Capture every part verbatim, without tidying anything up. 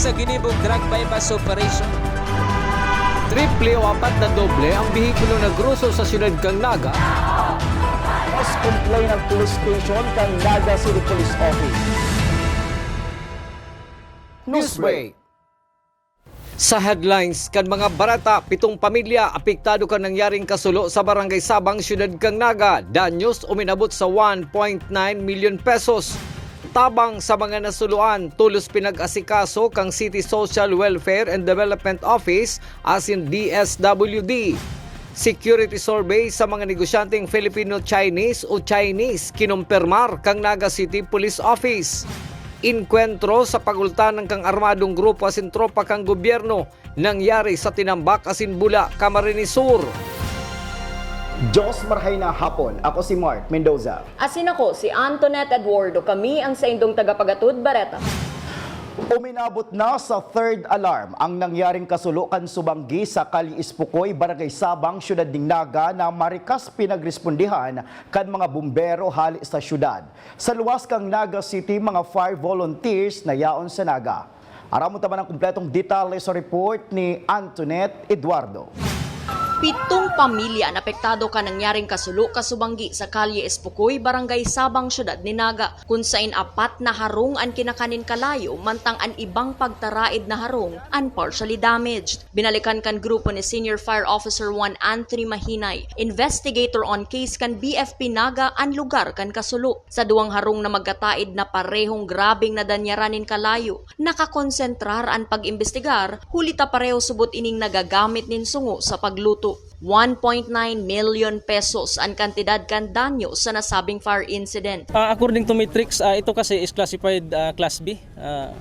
Sa ginibong drug buy-bust operation. Triple o apat na doble ang behikulo na groso sa siyudad kan Naga. Mas complain ang police station kan Naga City Police Office. Newsbreak. Sa headlines kan mga bareta, pitong pamilya apektado kan nangyaring kasulo sa Barangay Sabang, siyudad kan Naga. Danyos uminabot sa one point nine milyon pesos. Tabang sa mga nasuluan, tolos pinag-asikaso kan City Social Welfare and Development Office asin D S W D. Security survey sa mga negosyanteng Filipino-Chinese o Chinese, kinumpirmar kan Naga City Police Office. Inkwentro sa pagultanan kan armadong grupo asin tropa kan gobyerno nangyari sa Tinambac asin Bula, Camarines Sur. Diyos marhay na hapon. Ako si Mark Mendoza. Asin ako si Antoinette Eduardo. Kami ang saindong tagapagatod, Bareta. Uminabot na sa third alarm ang nangyaring kasulo kan subanggi sa Kalye Ispukoy, Barangay Sabang, Siyudad nin Naga, na marikas pinagrespondihan kan mga bumbero hale sa syudad. Sa luwas kan Naga City, mga fire volunteers na yaon sa Naga. Aramon ta man ang kumpletong detalye sa report ni Antoinette Eduardo. Pitong pamilya an apektado kan nangyaring kasulo kasubanggi sa Kalye Espocoy, Barangay Sabang, Syudad ni Naga, kun sain apat na harong an kinakanin kalayo, mantang an ibang pagtaraid na harong an partially damaged. Binalikan kan grupo ni Senior Fire Officer one Anthony Mahinay, investigator on case kan B F P Naga, an lugar kan kasulo. Sa duwang harong na magkataid na parehong grabeng nadanyaran nin kalayo, nakakonsentrar an pag-imbestigar, huli ta pareho subot ining nagagamit nin sungo sa pagluto. One point nine milyon pesos an kantidad kan danyo sa nasabing fire incident. Ah, according to Matrix, ah, ito kasi is classified, ah, Class B, ah,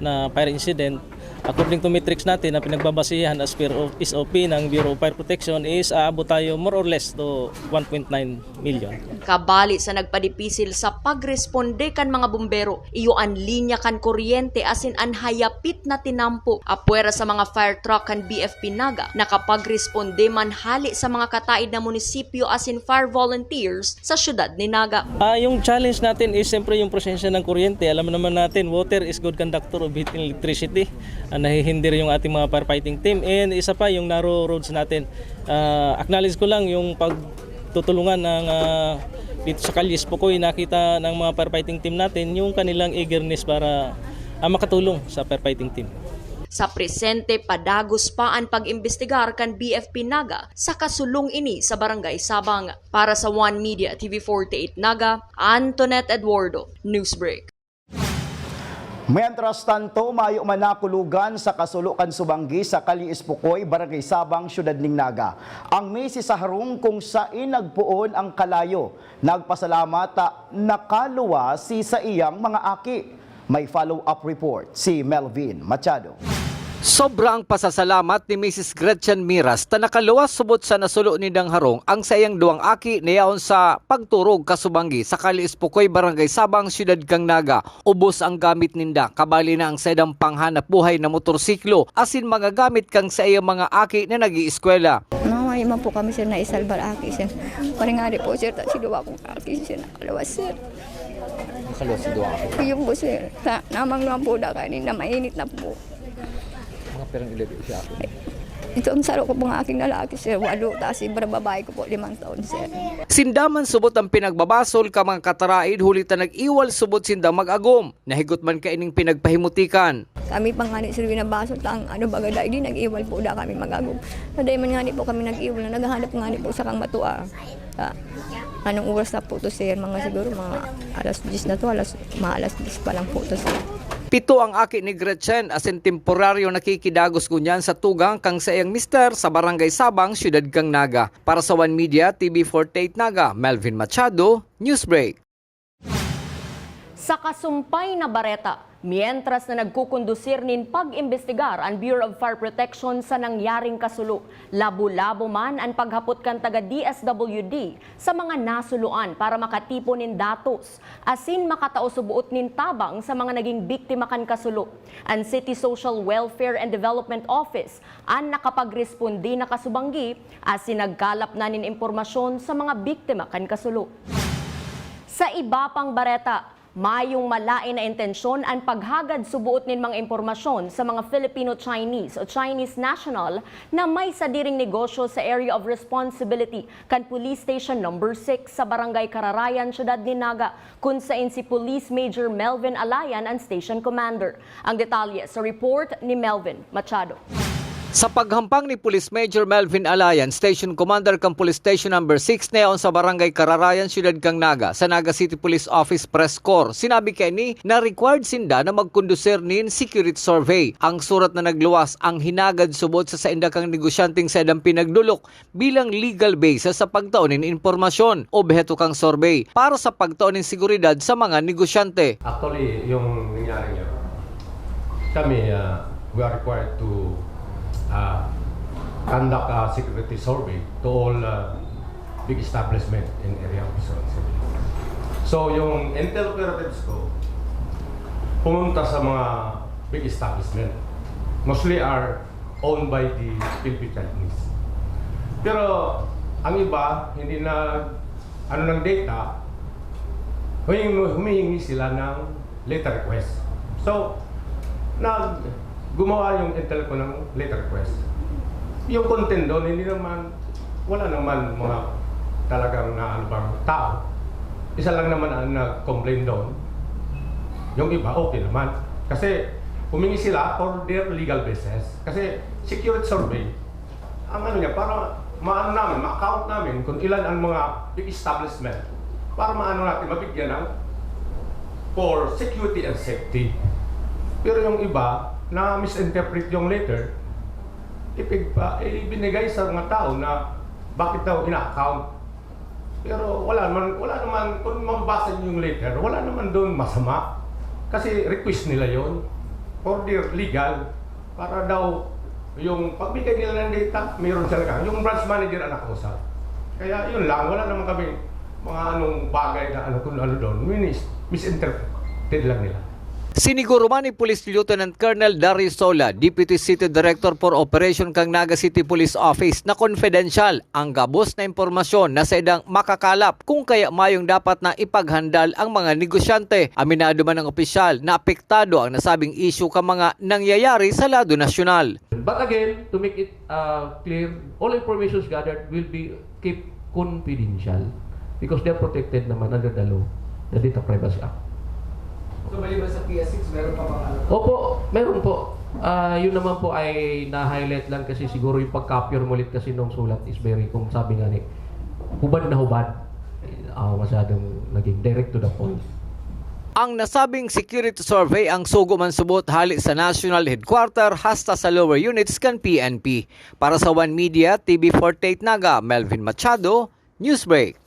na fire incident. According to Matrix natin na pinagbabasihan as per of S O P ng Bureau of Fire Protection is aabot tayo more or less to one point nine million. Kabali sa nagpadipisil sa pagresponde kan mga bumbero, iyo an linya kan kuryente asin an hayapit na tinampo. Apwera sa mga fire truck kan B F P Naga, nakapagresponde man hale sa mga kataid na munisipyo asin fire volunteers sa siyudad ni Naga. Ah, yung challenge natin is siyempre yung presensya ng kuryente. Alam naman natin, water is good conductor of heat and electricity. Ah, nahihinder yung ating mga firefighting team. And isa pa, yung narrow roads natin. Ah, acknowledge ko lang yung pagtutulungan ng, ah, dito sa Kalye Espocoy, nakita ng mga firefighting team natin yung kanilang eagerness para, ah, makatulong sa firefighting team. Sa presente, padagos pa an pag-imbestigar kan B F P Naga sa kasulong ini sa Barangay Sabang. Para sa One Media T V forty-eight Naga, Antoinette Eduardo, Newsbreak. Mientras tanto, mayo man nakulugan sa kasulo kan subanggi sa Kalye Espocoy, Barangay Sabang, Siyudad nin Naga. Ang misis sa harong kung sain nagpoon ang kalayo, nagpasalamat ta nakaluwas si saiyang mga aki. May follow-up report si Melvin Machado. Sobra ang pasasalamat ni Misis Gretchen Miras ta nakaluwas subot sa nasulo nindang harong ang saiyang duwang aki na yaon sa pagturog kasubanggi sa Kalye Espocoy, Barangay Sabang, Siyudad kan Naga. Ubos ang gamit ninda, kabali na ang saindang panghanap buhay na motorsiklo asin mga gamit kan saiyang mga aki na nag-ieskwela. Nahuhay man po kami, sir, na isalbar aki, sir. Paringari po, sir, ta si duwa kong aki, sir, nakaluwas, sir. Nakaluwas si duwa ka po? Iyo po, sir. Ta, namang naman po da kanin na mainit na po. Mga pirang edad siya ako? Ito ang saro ko pong aking lalaki, sir. Walo, tas si babae ko po, limang taon, sir. Sinda man subot ang pinagbabasol ka mga kataraid, huli ta nag-iwal subot sinda mag-agom. Nahigot man kaining pinagpahimutikan. Kami pa ngani, sir, binabasol ta ang ano, baga dai di nag-iwal po da kami mag-agom. Na dai man ngani po kami nag-iwal, na naghahanap ngani po sa kang matua. Ah, anong oras na po to, sir? Mga siguro, mga alas diyes na to, alas, mga alas diyes pa lang po to, sir. Pito ang aki ni Gretchen, asin temporaryo nakikidagos ngunyan sa tugang kang saiyang mister sa Barangay Sabang, Siyudad kang Naga. Para sa One Media, T V forty-eight Naga, Melvin Machado, Newsbreak. Sa kasumpay na bareta, mientras na nagkukondusir nin pag-imbestigar an Bureau of Fire Protection sa nangyaring kasulo, labo-labo man an paghapot kan taga D S W D sa mga nasuluan para makatipon nin datos asin makatao suboot nin tabang sa mga naging biktima kan kasulo. An City Social Welfare and Development Office an nakapagresponde na kasubanggi asin nagkalap na nin impormasyon sa mga biktima kan kasulo. Sa iba pang bareta, Mayong malaen na intensyon an paghagad suboot nin mga impormasyon sa mga Filipino-Chinese o Chinese national na may sadiring negosyo sa Area of Responsibility kan Police Station Number six sa Barangay Kararayan, Siyudad nin Naga, kun sain si Police Major Melvin Alayan an station commander. Ang detalye sa report ni Melvin Machado. Sa paghampang ni Police Major Melvin Alayan, Station Commander kan Police Station Number six na yaon sa Barangay Kararayan, Siyudad kan Naga, sa Naga City Police Office Press Corps, sinabi kaini na required sinda na magkondusir nin security survey. Ang surat na nagluwas ang hinagad subot sa sainda kang negosyanteng saindang pinagdolok bilang legal basis sa pagtao nin impormasyon, obheto kang survey, para sa pagtao nin seguridad sa mga negosyante. Actually, yung nangyari nga, kami, ah, we are required to, ah, conduct a security survey to all, ah, big establishment in area of responsibility. So, yung intel operatives ko, pumunta sa mga big establishment. Mostly are owned by the Philippine Chinese. Pero ang iba, hindi na, ano, ng data, humingi, humihingi sila ng letter request. So, nag-, gumawa yung intel ko ng letter request. Yung content doon, hindi naman, wala naman mga talagang na ano bang tao. Isa lang naman ang nag-complain doon. Yung iba, okay naman. Kasi humingi sila for their legal basis. Kasi security survey, ang ano niya, para maano namin, ma-count namin kung ilan ang mga big establishment para maano natin, mabigyan ng for security and safety. Pero yung iba, na-misinterpret yung letter, ipigpa-, ibinigay sa mga tao na bakit daw ina-account. Pero wala naman, wala naman, kung mababasa niyo yung letter, wala naman doon masama. Kasi request nila yon for their legal, para daw yung pagbigay nila ng data, mayroon sila ka. Yung branch manager ang nakausap. Kaya yun lang, wala naman kami mga anong bagay na ano, kung ano doon. Minis-, misinterpreted lang nila. Siniguro man ni Police Lieutenant Colonel Darius Sola, Deputy City Director for Operation kan Naga City Police Office, na konpidensyal ang gabos na impormasyon na saindang makakalap, kung kaya mayong dapat na ipaghandal ang mga negosyante. Aminado man ang opisyal na apektado ang nasabing isyu kan mga nangyayari sa lado nasyonal. But again, to make it, uh, clear, all informations gathered will be kept confidential because they're protected naman under the law, the Data Privacy Act. So, maliban sa P S six, meron pa bang ano? Opo, meron po. Ah, yun naman po ay na-highlight lang kasi siguro yung pagka-pure mo ulit kasi nung sulat is very, kung sabi nga ni, hubad na hubad. Ah, masyadong naging direct to the point. Ang nasabing security survey ang sugo man subot hali sa National Headquarter hasta sa lower units kan P N P. Para sa One Media, T V forty-eight Naga, Melvin Machado, Newsbreak.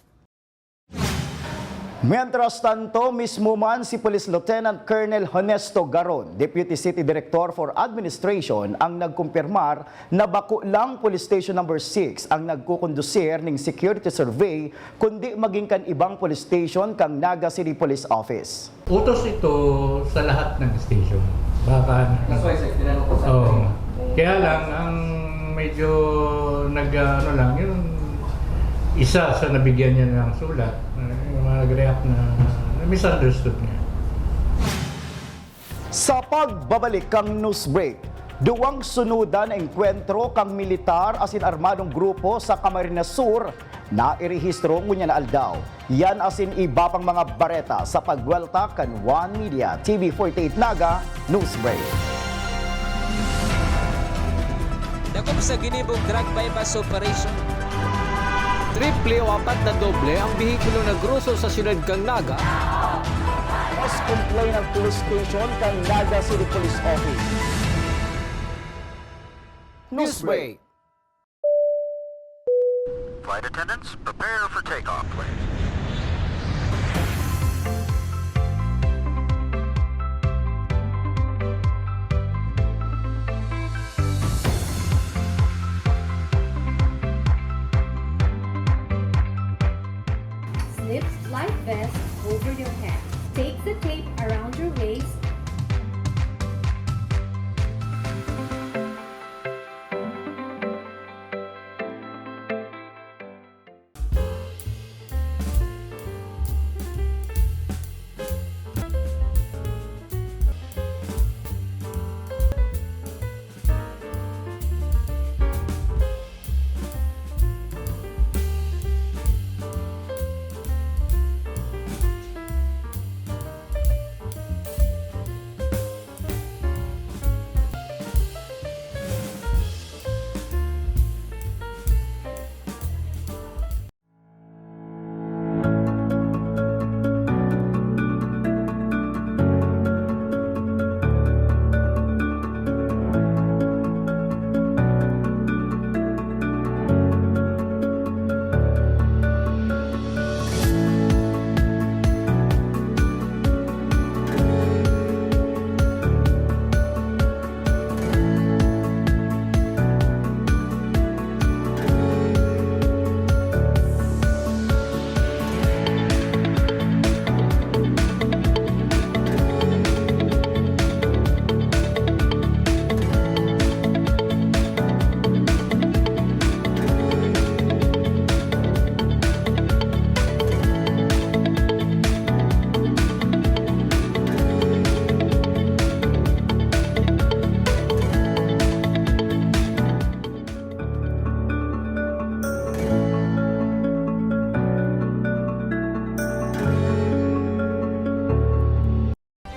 Mientras tanto, mismo man si Police Lieutenant Colonel Honesto Garon, Deputy City Director for Administration, ang nagkumpirmar na bako lang Police Station Number six ang nagkukondusir ning security survey, kundi maging kan ibang police station kan Naga City Police Office. Utos ito sa lahat ng station. Baka That's why, sir, tinanong ko sa Oo. Kaya lang, ang medyo nag, ano lang, yung isa sa nabigyan niya ng sulat, eh, yung mga nag-react na, na misunderstood niya. Sa pagbabalik kang news break, duwang sunodan na engkwentro kang militar asin armadong grupo sa Camarines Sur na irehistro ngunyan na aldaw. Yan asin iba pang mga bareta sa pagwelta kan One Media T V forty-eight Naga News Break. Dakop sa ginibong drug buy-bust operation. Triple o apat na doble ang behikulo na groso sa siyudad kan Naga. Mas complain ang police station kan Naga City Police Office. News Break. Flight attendants, prepare for takeoff, please. Slip life vest over your head. Take the tape around your waist.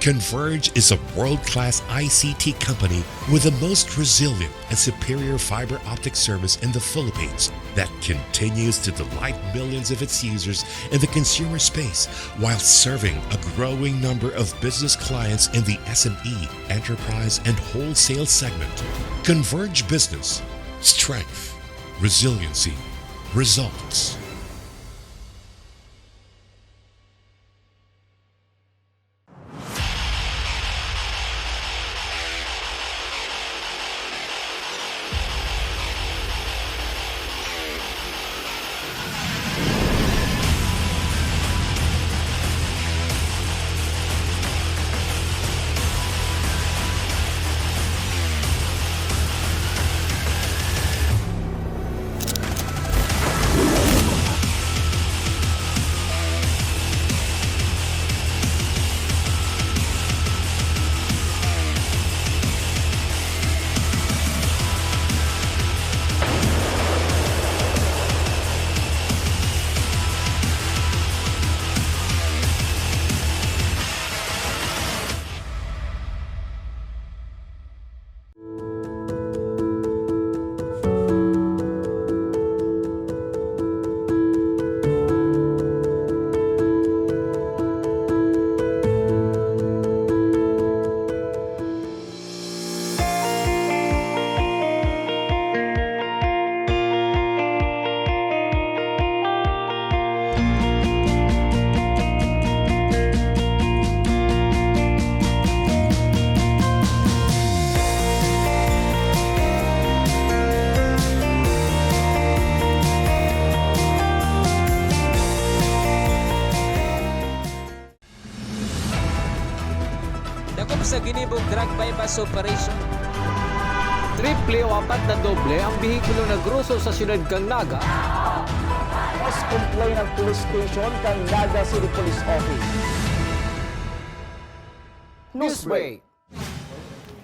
Converge is a world-class I C T company with the most resilient and superior fiber optic service in the Philippines that continues to delight millions of its users in the consumer space while serving a growing number of business clients in the S M E, enterprise, and wholesale segment. Converge Business. Strength. Resiliency. Results. Dakop sa ginibong drug buy-bust operation. Triple o apat na doble ang behikulo nag-ruso sa siyudad kan Naga. Mas complaint ang police station kan Naga City Police Office. Newsbreak.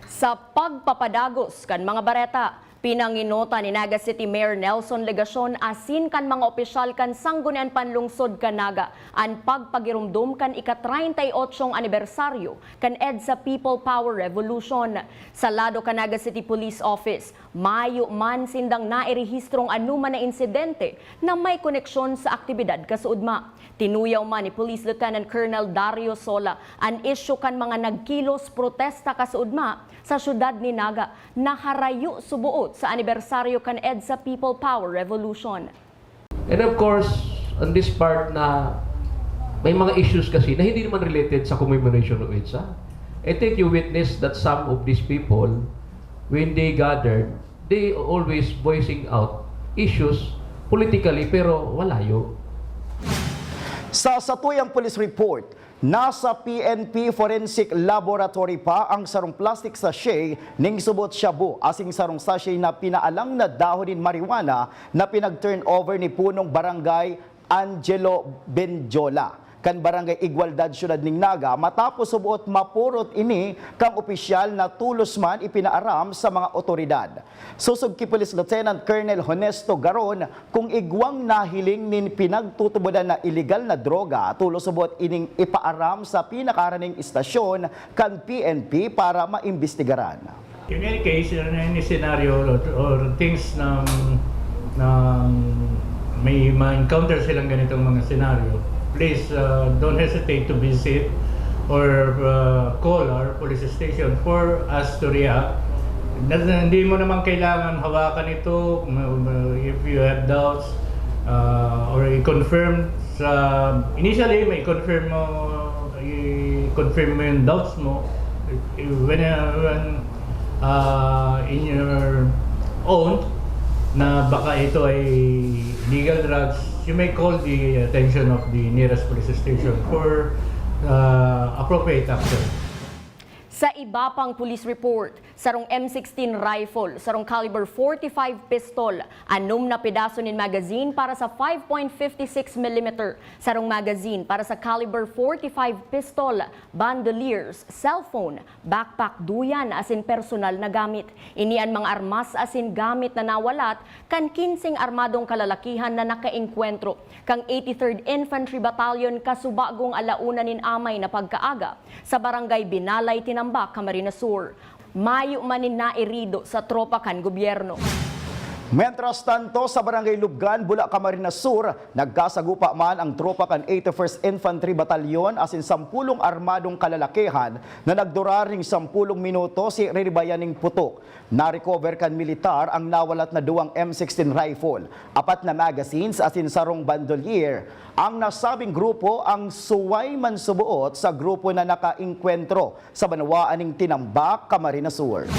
Sa pagpapadagos kan mga bareta, pinanginota ni Naga City Mayor Nelson Legacion asin kan mga opisyal kan Sangguniang Panlungsod kan Naga an pagpagiromdom kan ika-treinta y ocho anibersaryo kan EDSA People Power Revolution. Sa lado kan Naga City Police Office, mayo man sindang nairehistrong anoman na insidente na may koneksyon sa aktibidad kasuodma. Tinuyaw man ni Police Lieutenant Colonel Dario Sola an isyu kan mga nagkilos protesta kasuodma sa siyudad ni Naga na harayo suboot sa anibersaryo kan EDSA People Power Revolution. And of course, on this part na may mga issues kasi na hindi naman related sa commemoration of EDSA. I think you witnessed that some of these people, when they gathered, they always voicing out issues politically pero malayo. Sa satuyang police report, nasa P N P Forensic Laboratory pa ang sarong plastic sachet ning subot shabu, asing sarong sachet na pinaalang na dahon nin marijuana na pinag-turn over ni punong barangay Angelo Benjola kan Barangay Igualdad, Siyudad nin Naga, matapos suboot mapurot ini kan opisyal na tolos man ipinaaram sa mga otoridad. Sosog ki Police Lieutenant Colonel Honesto Garon, kung igwang nahiling nin pinagtutubodan na iligal na droga, tolos suboot ining ipaaram sa pinakaharaning istasyon kan P N P para maimbestigaran. In any case, in any scenario or, or things na, na may ma-encounter silang ganitong mga scenario, please, uh, don't hesitate to visit or, uh, call our police station for us to react. Na, hindi mo naman kailangan hawakan ito, ma-, ma-, if you have doubts, uh, or i-confirm sa, initially, may confirm mo, i-confirm mo yung doubts mo. When, uh, when, uh, in your own, na baka ito ay illegal drugs, you may call the attention of the nearest police station for, uh, appropriate action. Sa iba pang police report, sarong M sixteen rifle, sarong caliber forty-five pistol, anom na pedaso nin magazine para sa five point fifty six millimeter, sarong magazine para sa caliber forty-five pistol, bandoliers, cellphone, backpack, duyan asin personal na gamit. Ini an mga armas asin gamit na nawalat kan kinseng armadong kalalakihan na nakaengkwentro kan eighty-third Infantry Battalion kasubagong ala una nin amay na pagkaaga sa Barangay Binalay, Tinambac, Camarines Sur. Mayo man nin nairido sa tropa kan gobyerno. Mientras tanto, sa Barangay Lubgan, Bula, Camarines Sur, nagkasagupa man ang tropa kan eighty-first Infantry Battalion asin sampulong armadong kalalakihan na nagdurar nin sampulong minuto sa riribayan nin putok. Na-recover kan militar ang nawalat na duwang M sixteen rifle, apat na magazines asin sarong bandolier. Ang nasabing grupo ang suway man suboot sa grupo na nakaengkwentro sa banwaan nin Tinambac, Camarines Sur.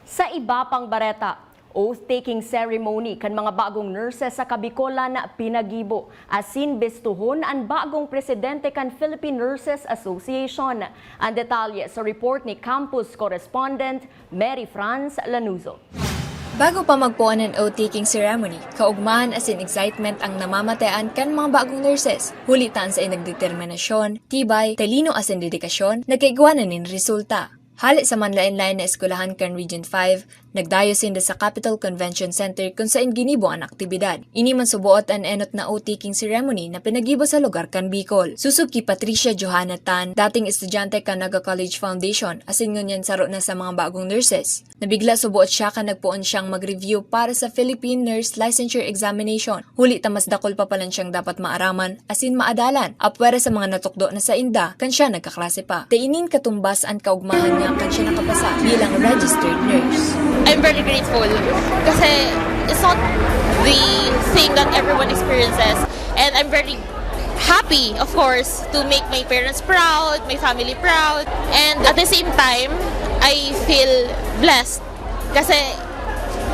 Sa iba pang bareta, oath-taking ceremony kan mga bagong nurses sa Kabicolan pinagibo asin bistohon an bagong presidente kan Philippine Nurses Association. Ang detalye sa report ni campus correspondent Mary Franz Lanuzo. Bago pa magpoon an oath-taking ceremony, kaugmahan asin excitement ang namamatean kan mga bagong nurses, huli ta an saindang determinasyon, tibay, talino asin dedikasyon, nagkaigwa na nin resulta. Hale sa manlaen-laen na eskwelahan kan Region five, nagdayo sinda sa Capitol Convention Center kun saen ginibo an aktibidad. Ini man suboot an enot na oath-taking ceremony na pinagibo sa lugar kan Bicol. Sosog ki Patricia Johanna Tan, dating estudyante kan Naga College Foundation, asin ngunyan saro na sa mga bagong nurses. Nabigla suboot siya kan nagpoon siyang mag-review para sa Philippine Nurse Licensure Examination, huli ta mas dakul pa palan siyang dapat maaraman asin maadalan, apwera sa mga natukdo na sainda kan siya nagkaklase pa. Ta inin katumbas an kaugmahan niya kan siya nakapasa bilang registered nurse. I'm very grateful kasi it's not the thing that everyone experiences, and I'm very happy, of course, to make my parents proud, my family proud, and at the same time, I feel blessed kasi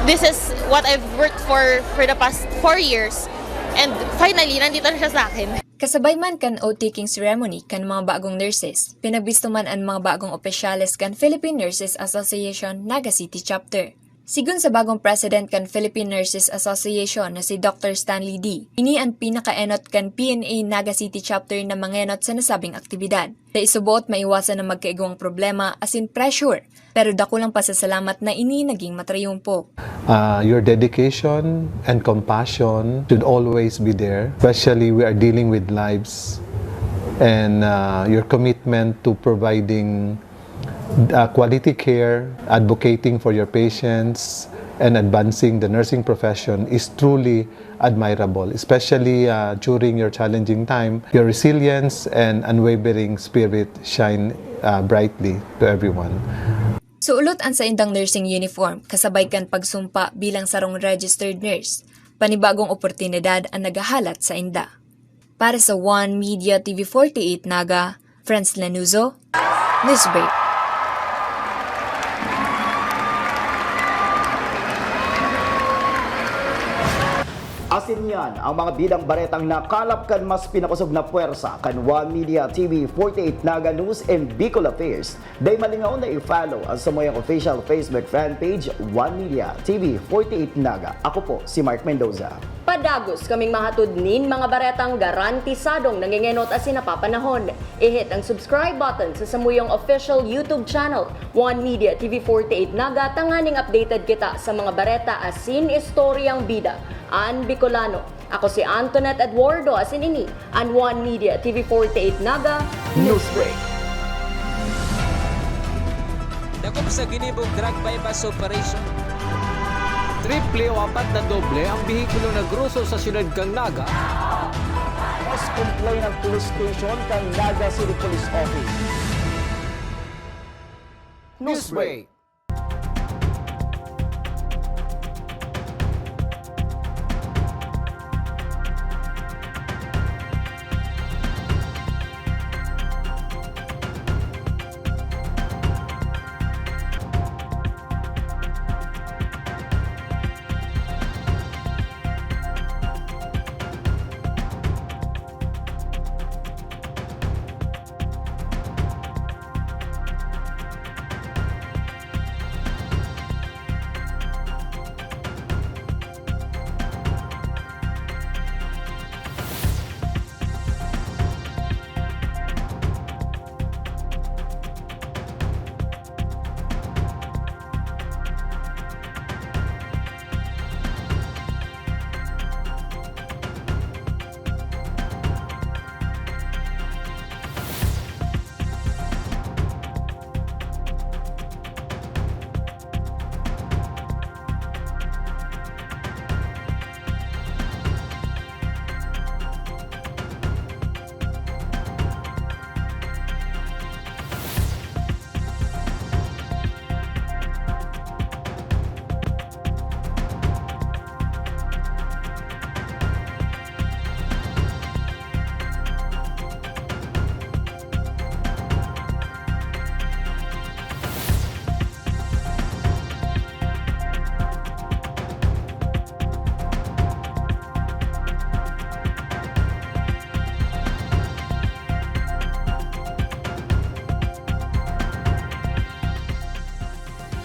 this is what I've worked for for the past four years, and finally, nandito na siya sa akin. Kasabay man kan oath-taking ceremony kan mga bagong nurses, pinagbisto man an mga bagong opisyales kan Philippine Nurses Association Naga City Chapter. Sigon sa bagong president kan Philippine Nurses Association na si Doctor Stanley D, ini an pinakaenot kan P N A Naga City Chapter na mangenot sa nasabing aktibidad. Sa isuboot, maiwasan na magkaigwang problema asin pressure, pero dakul ang pasasalamat na ini naging matrayumpo. Uh, your dedication and compassion should always be there, especially we are dealing with lives, and uh, your commitment to providing uh, quality care, advocating for your patients, and advancing the nursing profession is truly admirable, especially uh, during your challenging time. Your resilience and unwavering spirit shine uh, brightly to everyone. Suolot an saindang nursing uniform kasabay kan pagsumpa bilang sarong registered nurse. Panibagong oportunidad an naghahalat sainda. Para sa One Media T V forty-eight Naga, Franz Lanuzo, Newsbreak. Asin yan ang mga bidang baretang nakalap kan mas pinakosog na pwersa kan One Media T V forty-eight Naga News and Bicol Affairs. Dai malingaw na i-follow ang samuyang official Facebook fan page, One Media T V forty-eight Naga. Ako po si Mark Mendoza. Padagos kaming mahatod nin mga baretang garantisadong nangengenot asin napapanahon. I-hit ang subscribe button sa samuyang official YouTube channel, One Media T V forty-eight Naga, tanganing updated kita sa mga bareta asin istoryang bida an Bicolano. Ako si Antoinette Eduardo, asin ini an One Media T V forty-eight Naga Newsbreak. Dakop sa ginibong drug buy-bust operation. Triple o apat na doble ang behikulo na groso sa siyudad kan Naga. Mas complain ang police station kan Naga City Police Office. Newsbreak.